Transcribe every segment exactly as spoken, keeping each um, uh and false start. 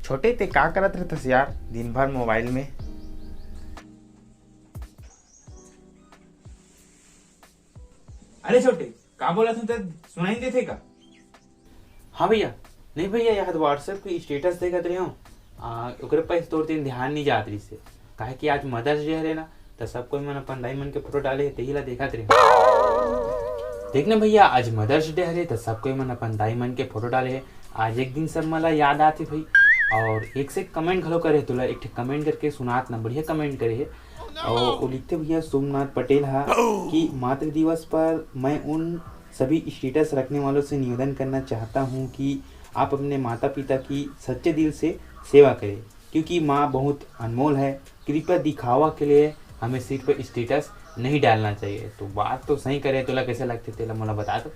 छोटे, ते का करत रहथस यार दिन भर मोबाइल में? अरे छोटे, का बोलत हस, सुनाई देथे का? हाँ भैया, नहीं भैया, यार WhatsApp के status देखत रहे हूँ, आ, ओकरे पास तोर दिन ध्यान नहीं जात रहिस हे, काहे कि आज Mother's Day हरे ना, त सब कोई मन अपन दाई मन के फोटो डाले हे, तेही ला देखत रहे हूँ। देख ना भैया, आज Mother's Day हरे, त सब कोई मन अपन दाई मन के फोटो डाले हे। आज एक दिन सब मन ला याद आथे भाई। और एक से एक comment घलो करे हे, तोला एक ठे comment करके सुनात ना, बढ़िया comment करे हे। और वो लिखथे भैया सोमनाथ पटेल हा कि मातृ दिवस पर मैं उन सभी status रखने वालों से निवेदन करना चाहता हूँ कि आप अपने माता पिता की सच्चे दिल से सेवा करें, क्योंकि माँ बहुत अनमोल है। कृपया दिखावा के लिए हमें सिर्फ status नहीं डालना चाहिए। तो बात तो सही करे, तोला कैसे लगथे तेला मोला बता दो।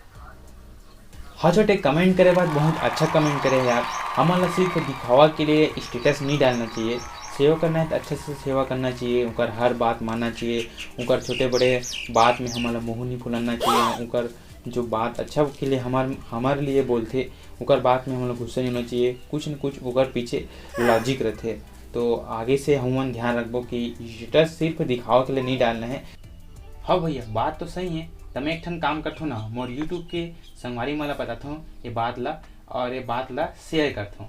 हाँ छोटे, comment करे बाद बहुत अच्छा comment करे हे यार। हमन ला सिर्फ दिखावा के लिए status नहीं डालना चाहिए। सेवा करना है तो अच्छा से सेवा करना चाहिए, उनकर हर बात मानना चाहिए, उनकर छोटे बड़े बात में हमन ला मुँह नहीं फुलाना चाहिए, उनकर जो बात अच्छा के लिए हमार हमारे लिए बोलथे, ओकर बात में हमन ला गुस्सा नहीं होना चाहिए। कुछ न कुछ ओकर पीछे logic रहथे। तो आगे से हमन ध्यान रखबो कि status सिर्फ दिखावा के लिए नहीं डालना है। हाँ भैया, बात तो सही है। त मैं एक ठन काम करथों ना, मोर YouTube के संगवारी मन ला बताथों ये बात ला, और ये बात ला share करथों।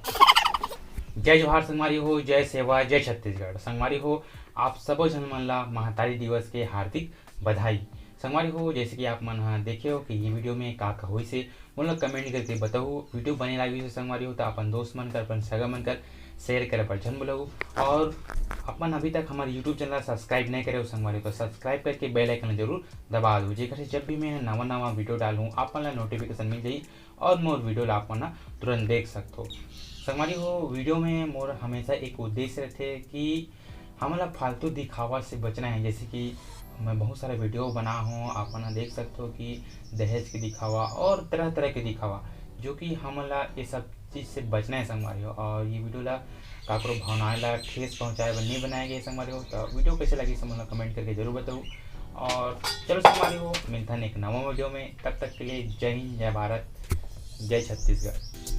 जय जोहार संगवारी हो, जय सेवा, जय छत्तीसगढ़। संगवारी हो, आप सबो झन मन ला महतारी दिवस के हार्दिक बधाई। संगवारी हो, जैसे कि आप मन हा देखे हो कि ये video में का का होइस हे, मोला comment करके बताओ। Video बने लागिस हे संगवारी हो, तो अपन दोस्त मन कर, अपन सगा मन कर share करे पर झन भूलहू। और अपन अभी तक हमारे YouTube channel subscribe नहीं करे हो संगवारी हो, तो subscribe करके bell icon जरूर दबा दो, जेकर से जब भी मैं नवा नवा video डालूँ, आप मन ला notification मिल जाही और मोर video ला आप मन ह तुरंत देख सकथो। संगवारी हो, video में मोर हमेशा एक उद्देश्य रहथे कि हमन ला फालतू दिखावा से बचना है। जैसे कि मैं बहुत सारा video बना हूँ, आप मन ह देख सकथो कि दहेज के दिखावा और तरह तरह के दिखावा, जो कि हमन ला ये सब चीज़ से बचना है संगवारी हो। और ये video ला काकरो भावना ला ठेस पहुँचाए बर नहीं बनाया गया संगवारी हो। तो video कैसे लगिस मोला comment करके जरूर बताओ। और चलो संगवारी हो, मिलथन एक नवा video में, तब तक के लिए जय हिंद, जय भारत, जय छत्तीसगढ़।